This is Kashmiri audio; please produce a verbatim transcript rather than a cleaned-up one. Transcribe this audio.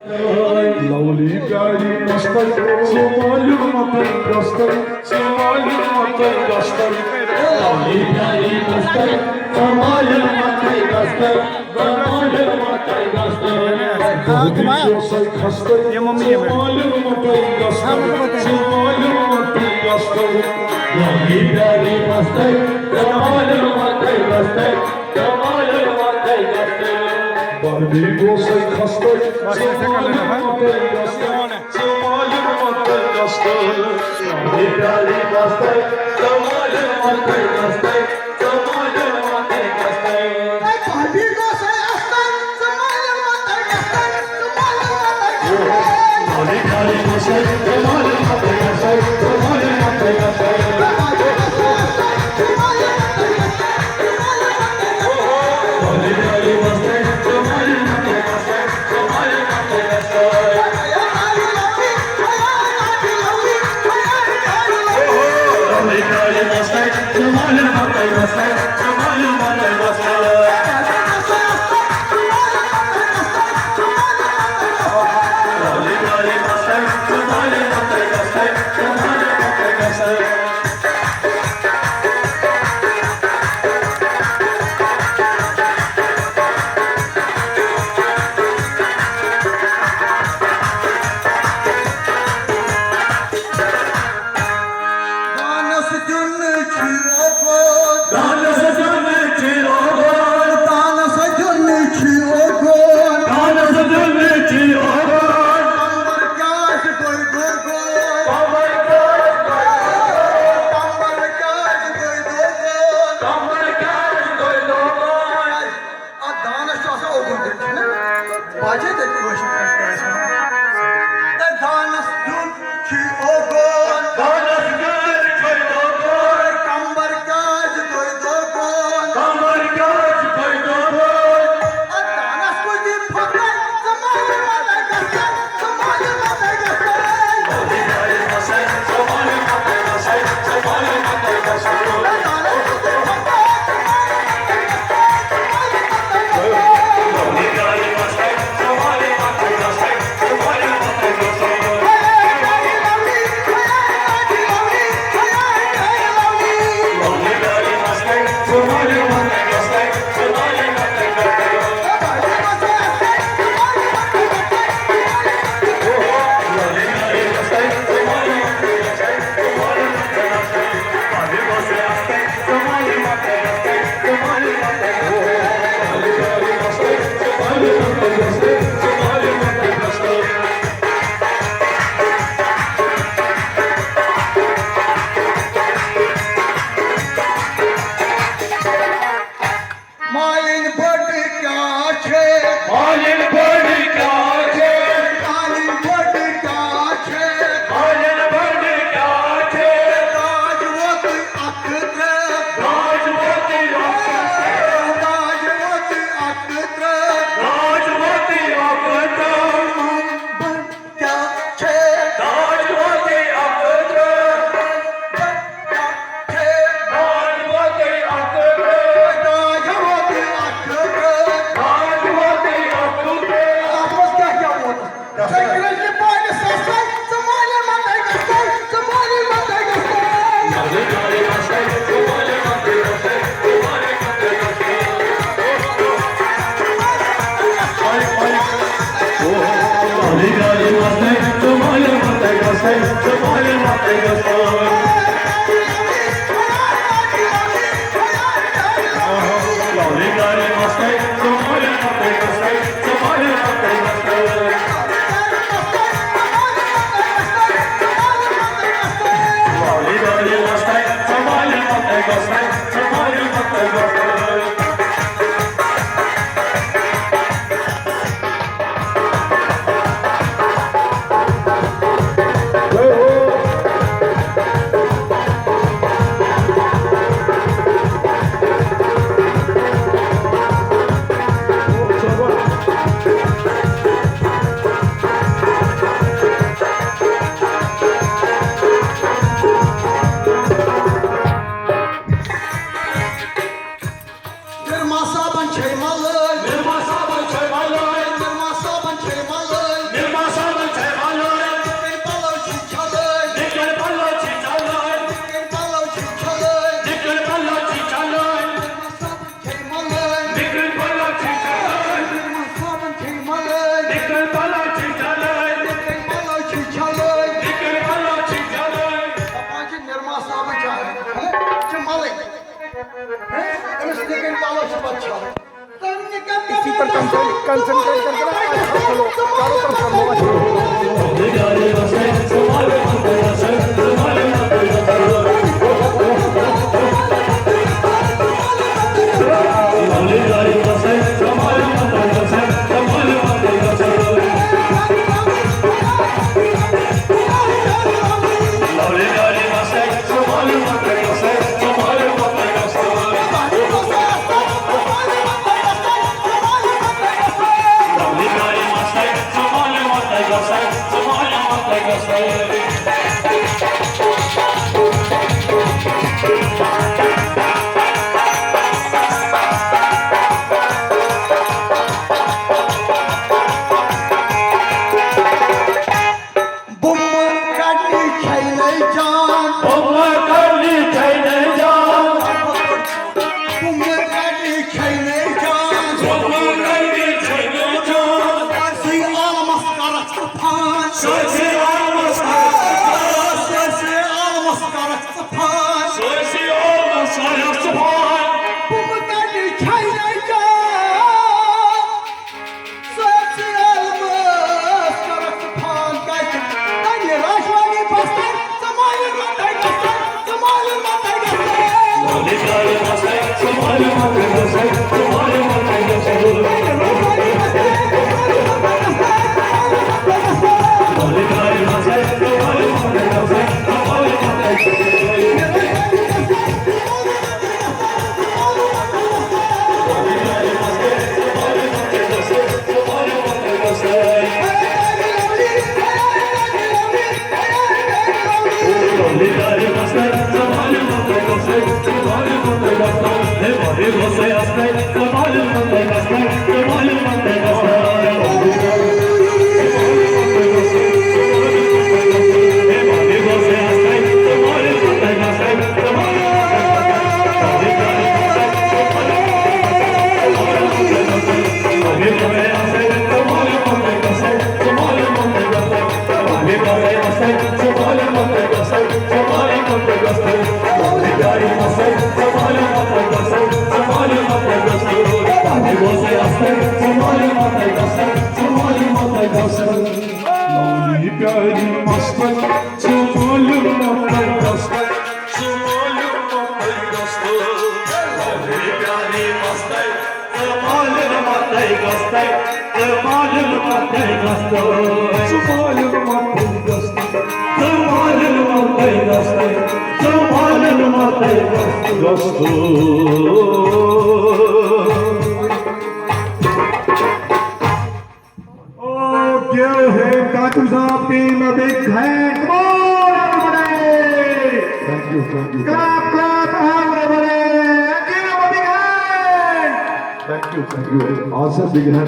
لولی پیاری مستر، سمالن متن دستر، سمالن متن دستر۔ لولی پیاری مستر، سمالن متن دستر، سمالن متن دستر۔ بہبی گوسے خستر، سمالن متن دستر، سمالن متن دستر۔ لولی پیاری مستر، سمالن متن دستر، سمالن متن دستر۔ بہبی گوسے خستر، سمالن متن دستر۔ इसी पर कंसंट्रेट करके ना, अच्छा, चलो, चारों तरफ कर लो, अच्छा। بُمہٕ کَڑنہِ چھَے نَے جان۔ بُمہٕ کَڑنہِ چھَے نَے جان۔ بُمہٕ کَڑنہِ چھَے نَے جان۔ بُمہٕ کَڑنہِ چھَے نَے جان۔ سٲرسٕے عالمَس کَرَکھ ژٕ فان۔ سٲرسٕے عالمَس کَرَکھ ژٕ فان۔ سٲرسٕے عالمَس کَرَکھ ژٕ فان۔ سٲرسٕے عالمَس کَرَکھ ژٕ فان۔ بُمہٕ کَڑنہِ چھَے نَے جان۔ سٲرسٕے عالمس کرکھ ژٕ فان کتہِ؟ تنہِ راجوانی بستر، ژٕ مالہِ متر بستر، ژٕ مالہِ متر بستر۔ پیاری مستر، ژٕ مالہِ مۄکھتَے گژھتَے، ژٕ مالہِ مۄکھتَے گژھتَے۔ ژٕ مالہِ مۄکھتَے گژھتَے، ژٕ مالہِ مۄکھتَے گژھتَے۔ ژٕ مالہِ مۄکھتَے گژھتَے، ژٕ مالہِ مۄکھتَے گژھتَے، ژٕ مالہِ مۄکھتَے گژھتَے۔ Oh, give him, Katu Saab team, a big hand. Come on, everybody! Thank you, thank you. Clap, clap, everybody! And give him a big hand! Thank you, thank you. Awesome big hand.